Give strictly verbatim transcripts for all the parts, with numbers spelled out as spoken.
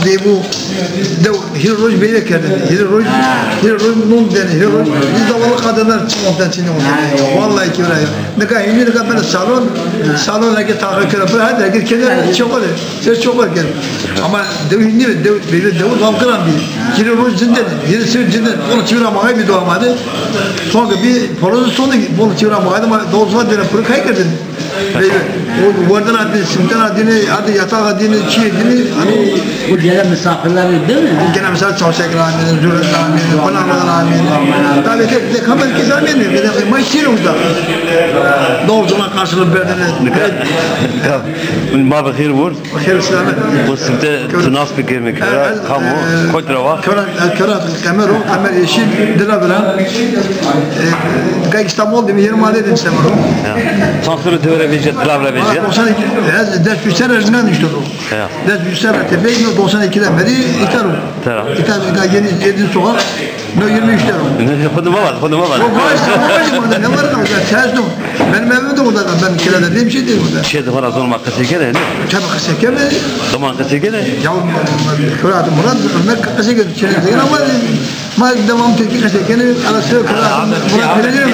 Dew, dew, hîrê roj beyve kerdêne. Hîrê roj, hîrê roj non dêne. Hîrê roj, biz de walla qadınlar çi ondan çi ne ondan. Vallahi ki öyle ya. Nika hînî nika bena salon, salon herkes taxa kira. Bir hadi herkes keder çokur. Ses çokur keder. Ama dew hînî dew, beyve dew zam kıran bir. Hîrê roj cindên, hîrê sir cindên. Onu çivra mağay bir doğa madı. Sonra bir polozu sonra bol çivra mağay da doğrusu var dene pırı kay kerdin. Beyve, o werdena dîne, simtena dîne, hadi yatağa dîne, çiye dîne, hani bu gelen misafirler değil mi? Gelen misafir çavşek ra amêne, zurek ra amêne, konak ra amêne. Tabii ki de kamera kes amêne, bir de ma şiir uza. Doğrucuna karşılık verdiniz. Nika, nika, ma bi xêr vur. Xêr selamet. Bu simte tu nas bikerîme, kera kam o, kotî ra wa? Kera, kera Qemer o, Qemer Yeşil, Dila Biran. E, nika İstanbul de, yirmi adet İstanbul. Ya. Çand serre dewe ra vejîya, Dila ra vejîya? Doksan iki, ez des üç serre Erzingan işte o. Ya. Des üç serre te vejîya, doksan iki de beri îta ro. Tera. Îta, îta yeni, yedi sokak. No yirmi üç lira. Ne, xo de ma var, xo de ma var. O var işte, o var işte, burada ne var da, ya ters dön. Benim evim de burada, ben kirada değilim, şey değil burada. Şey de var, o zaman qesey kere, ne? Tabii qesey kere. Zaman qesey kere. Ya, Murat, Murat, Ömer qesey kere, şey değil ama ma devam Türkçe qesey kere, ara sıra Murat bile değil mi?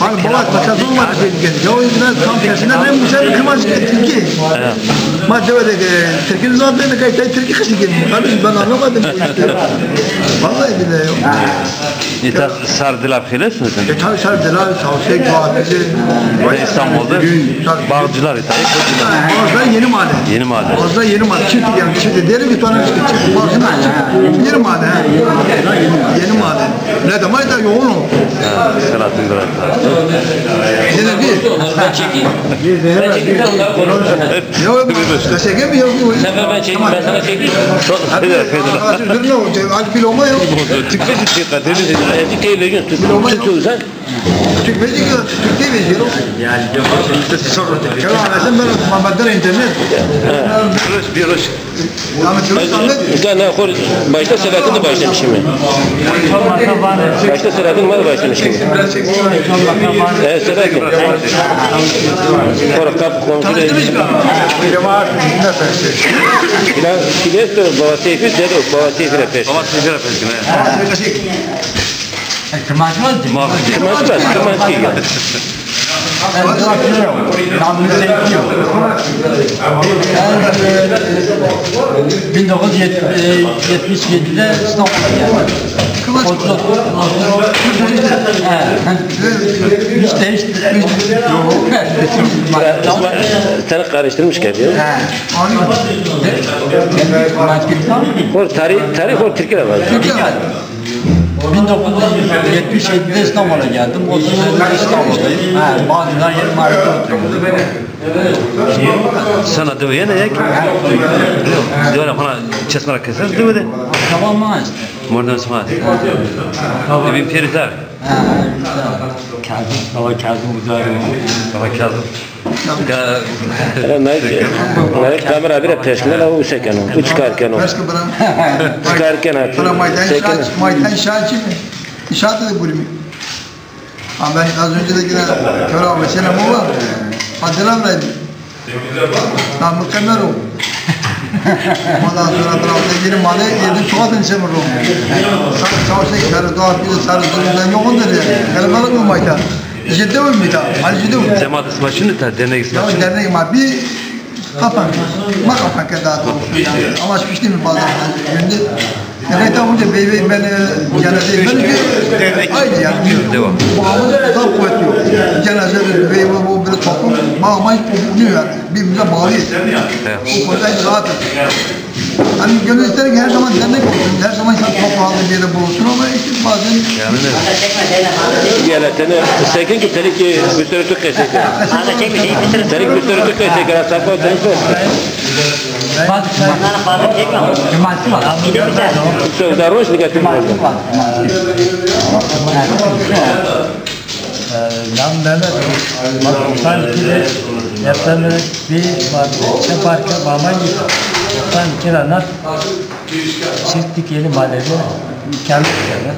Bak, baba, bak, sorma şey değil. Ya, o yüzden tam tersine, ben bu sefer kırmaz Türkiye. Ma dewe de Türkiye zaten de kayıt Türkiye qesey kere. Kardeşim, ben anlamadım bu işleri. Vallahi billahi yok. Îta sar Dila xêles mi? E, tabii sar Dila, Çavşek, Bağcılar. Ve İstanbul'da Bağcılar îta. Bağcılar Yeni Mahalle. Yeni Mahalle. Bağcılar Yeni Mahalle. Çift yani, çift derim ki sonra işte çift Bağcılar, çift Yeni Mahalle, ha. Yeni Mahalle. Ne zaman da yoğun o. Ha, Selahattin Duran. Yine bir. Yok, yok, kaşe gelmiyor bu. Sefer ben çekeyim, ben sana çekeyim. Federa, federa. Arkadaşım, dur ne olacak? Al bir lokma yok. Türkçe çekeyim, kardeşim. Türkçe veriyorsun, Türkçe veriyorsun. Türkçe veriyorsun. Kerem, ben, ben, ben internet. Bir ruş, bir ruş. Nika na xo başta Selahattin de başlamışım. Başta Selahattin var başlamışım. E, Selahattin. Sonra kap komşu da. Lan, Files de Baba Seyfi, dedo Baba Seyfi de peş. Baba Seyfi de peş, ne? Kırmancı mı? Kırmancı mı? Kırmancı ya. Bin dokuz yüz yetmiş yedide İstanbul'a geldim. Otuz, otuz, he. Hiç değişti. Sen karıştırmış geliyor. Tarih, tarih o Türkiye'de var. Türkiye'de. Bin dokuz yüz yetmiş yedide İstanbul'a geldim. Otuz yıldır İstanbul'dayım. Ha, Bağcılar Yeni Mahallede oturuyorum. Sana dewe yene yek. Dewe ra xona çesmara keser dewe de. Tamam mı? Mordem sima. Ebî pêrî zar. Ha, güzel. Kazım, baba Kazım uzarı. Baba Kazım. Nayê, nayê kamera bira peşmena, o se keno, o çikar keno. Çikar kena. Bana maydan şaç, maydan şaç mı? İnşaatı da bölümü. Ama ben az önce de yine kör almışsın ama var. Hatıran verdi. Namı Kemer o. Ondan sonra bıraktı yeni malı, yedi çoğatın çemir o. Sa-, çavuşta sarı doğa, bir de sarı dönümden yok onları. Kalabalık mı mayta? Ciddi mi bir daha? Hal ciddi mi? Cemaat sima şunu ta, dernek sima şunu. Dernek ma bir kapan. Ma kapan ke daha doğrusu yani. Ama şu işte mi bazen günde. Yani tam önce bey bey ben, e, cenaze ben ki aynı yani. Devam. Bağımız daha kuvvetli yok. Cenaze bey bey bu böyle toplum. Bağımız toplum yani. Birbirimize bağlıyız. Evet. O konuda rahatız. Hani gönül ister ki her zaman dernek olsun, her zaman insan toprağında bir yerde bulunsun ama işte bazen... Yani ne? Gel, tene, sekin ki telik ki bir türlü Türk kesek. Abi, tek bir şey bitir. Telik bir türlü Türk kesek, ya, sakla, telik ver. Bak, bak. Bunları fazla çekme. Cumartesi var. Gide biter. Çok da roş, dikkat et. Cumartesi var. Cumartesi var. Nam Mehmet, doksan iki de depremde bir var, sefer ki mama doksan iki de nat, Çiftlik Yeni Mahallede, kendi üzerine.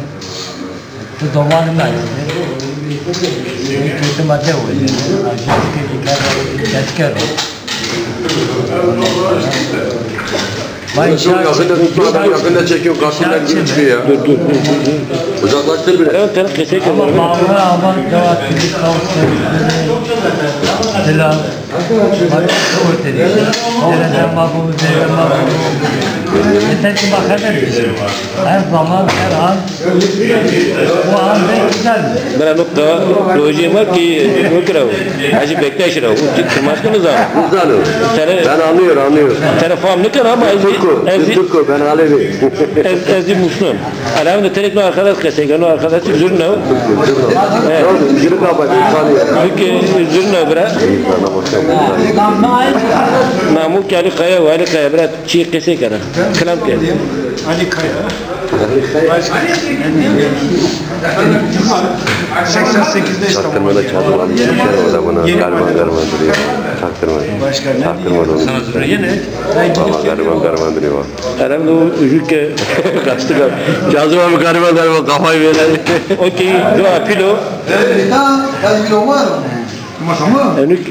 Bu domalım da yoktu. Kötü madde oydu. Acı bir kere, bir kere. Vay, çok yakında, çok yakında çekiyor, kartınlar gibi çıkıyor ya. Dur, dur, dur, dur, dur. Uzaklaştır bile. Evet, sen kesin. Ama bağlı, ama cevap gibi tavuk selam. Bak, o dedi. Nereden bak bu, nereden bak bu. Yeter ki bak, her zaman, her an bu an pek güzel. Bira, nokta, proje var ki, yok ya. Hacı Bektaş ya, o Türk firması mı zan? Zan o. Seni ben anlıyorum, anlıyorum. Seni fam ne kadar ama ez, Türk o, ez, Türk o, ben Alevi. Ez, ez Müslüman. Alem de terek no arkadaş kesek, no arkadaş zurna. Zurna. Evet. Zurna bak, tanıyorum. Çünkü zurna bira. Namu ki Ali Kaya, Ali Kaya bira. Çi qesey kena. Kelam ke. Ali Kaya. Başka. Seksen sekizde İstanbul'da. Çaktırmada çaktırmada. Yeni. Çaktırmada buna. Yeni. Gariban gariban duruyor. Çaktırma. Başka ne? Çaktırma da onu. Sana zor yine. Ama gariban gariban duruyor. Herhalde o ücük ke kaçtı. Kazım abi gariban gariban kafayı böyle. Okey, dua pilo. Tamam. Enük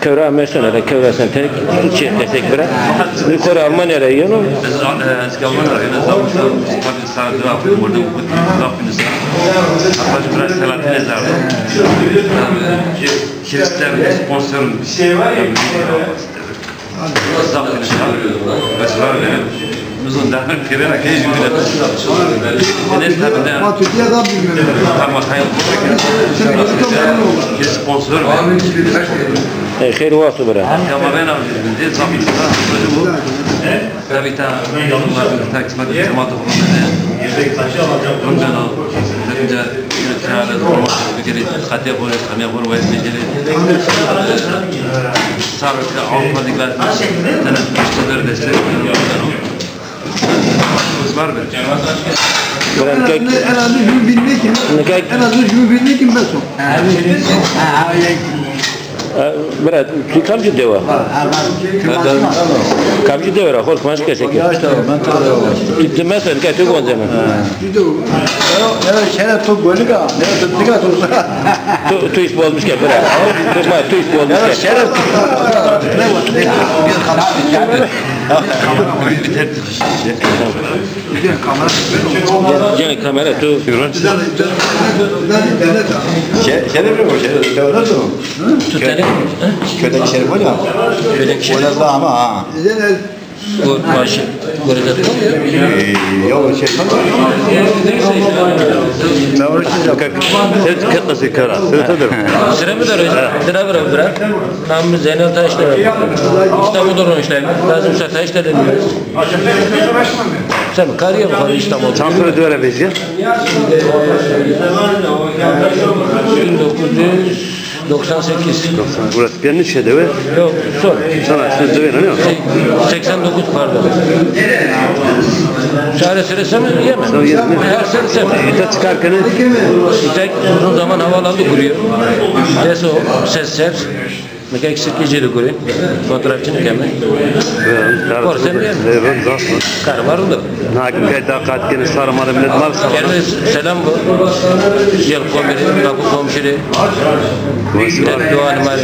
kevra mesona da kevra sen tek çi destek bira. Nü kora Almanya ra yeno. Ez, e, ez Almanya ra yeno. Zaten tabii sana dua pilo orada okudum. Laf insan. Hatta biraz Selahattin Ezer'de. Hristiyan sponsorum. Zaf insan. Bes var benim. Bizim daha bir kere kez yürüdü. Ne tabii ne. Ama Türkiye'de bilmiyorum. Ama hayır. Şimdi bu çok memnun oldum. Sponsor. E, xeyr vaxtı bira. Ama ben abi, zaf insan. Tabii ta, ta kısmet cemaat okulunda. Bundan o, önce, bir kere, bir kere, Xatê xo rê, xemê xo rê wayîr mecêrê. Sar ke Avrupa dî gatî, tene muşterî destek vano. Uzvar be. Bira, nikek. En azı jümü bilmek kim? Nikek. En azı jümü bilmek kim beso. E, bira, tu kamcî dewa? Kamcî dewa ra, xor kumaş kesek. Ti, ti mesela ke tu gonzeme. Ya, ya, şere tu golika, ya, tu tika tu. Tu, tu iş bozmuş ke, bira. Tu, ma, tu iş bozmuş ke. Şere tu. Gene kamera tu. Şere, şere mi o, şere, şere nasıl? Tu tane. Köyde şere var ya. Köyde şere. O da ama ha. Gor, başı, gor da. Ee, ya o şey. Ne var şimdi? Kak, sen kak nasıl kara? Sen tadır. Sıra mı da hocam? Sıra bırak, bırak. Namı Zeynel Taşdemir. İstanbul'da olmuşlar. Lazım Taşdemir. Sen kariyer var İstanbul'da. Çankırı duvara benziyor. Bin dokuz yüz doksan sekiz. Doksan. Burası benim şey de. Yok, son. Sana söz de verin, yok. Seksen dokuz, pardon. Çare sırası mı? Yeme. Tamam, yeme. Her sırası. İta çıkarken. İta uzun zaman havalandı kuruyor. Deso, ses, ses. Nika eksik geceli gurî, fotoğrafçını keme. Korsen mi? Kar var oldu. Na ke da qat kene sar ma de millet mal sar. Kerdi selam bu. Gel komşu, kapı komşu. Millet dua numara.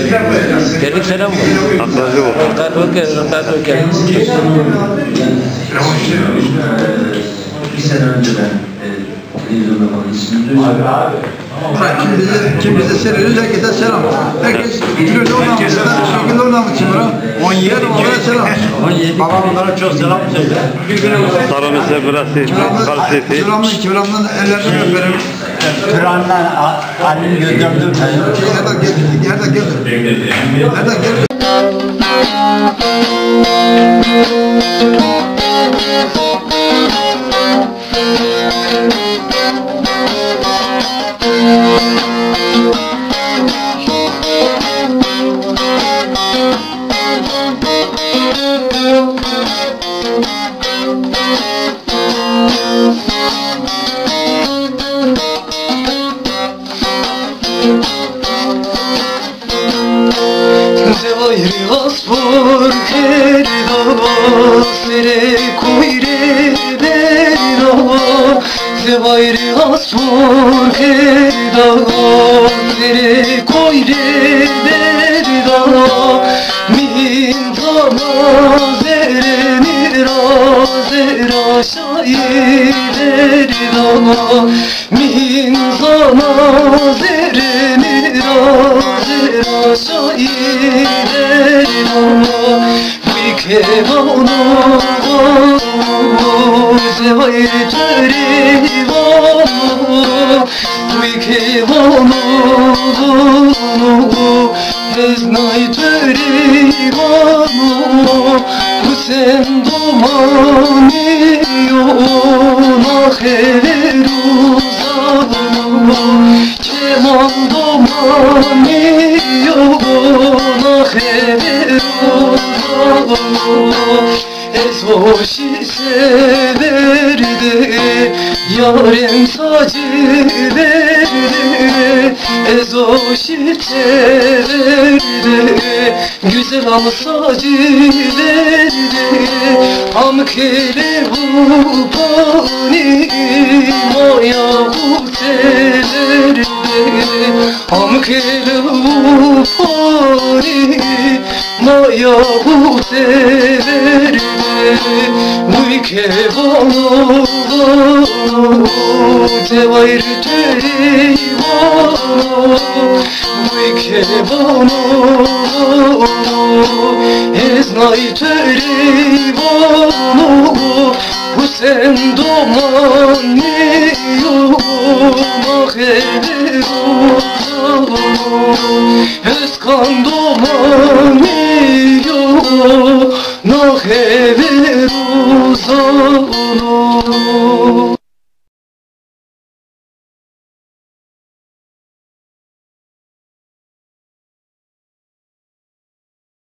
Kerdi selam bu. Aklacı bu. Kat bu ke, kat bu ke. Bir sene önce ben, e, televizyonda falan ismini duydum. Kim bizi, kim bizi seyrediyor, herkese selam. Herkes şekilde olmamıştır, şekilde olmamıştır. On yedi kere selam. Babam onlara çok selam söyle. Sarı mesela biraz şey, biraz şey. Kiramın, kiramın ellerini öperim. Kur'an'dan a-, alim gözlemdir. Gel de gel, gel de gel. Gel de gel. Zewayrî aspor kerdo, serê koy rê berdo. Zewayrî aspor kerdo, serê koy rê berdo. Mîn tama zerê mi ra, Ra şaîrêr vano, mîn zana zerrê mi ra, zerra şaîrêr vano. Wî ke vano, vano, zeway to rê vano. Wî ke vano, vano, ez nay to rê vano. Husên domanî yo, naxê verû zano. Kemal domanî yo, naxê verû zano. Ez o şî sever de, yarem sacî ver de. Ez o şî sever de, güzel am sacî ver de. Am kele bu pani, maya bu sever de. Am kele bu pani, maya bu sever de. Wî ke vano, vano, cewayir to rê vano. Wî ke vano, vano, ez nay to rê vano. Husên domanî yo, naxê verû zano. Özkan domanî yo, naxê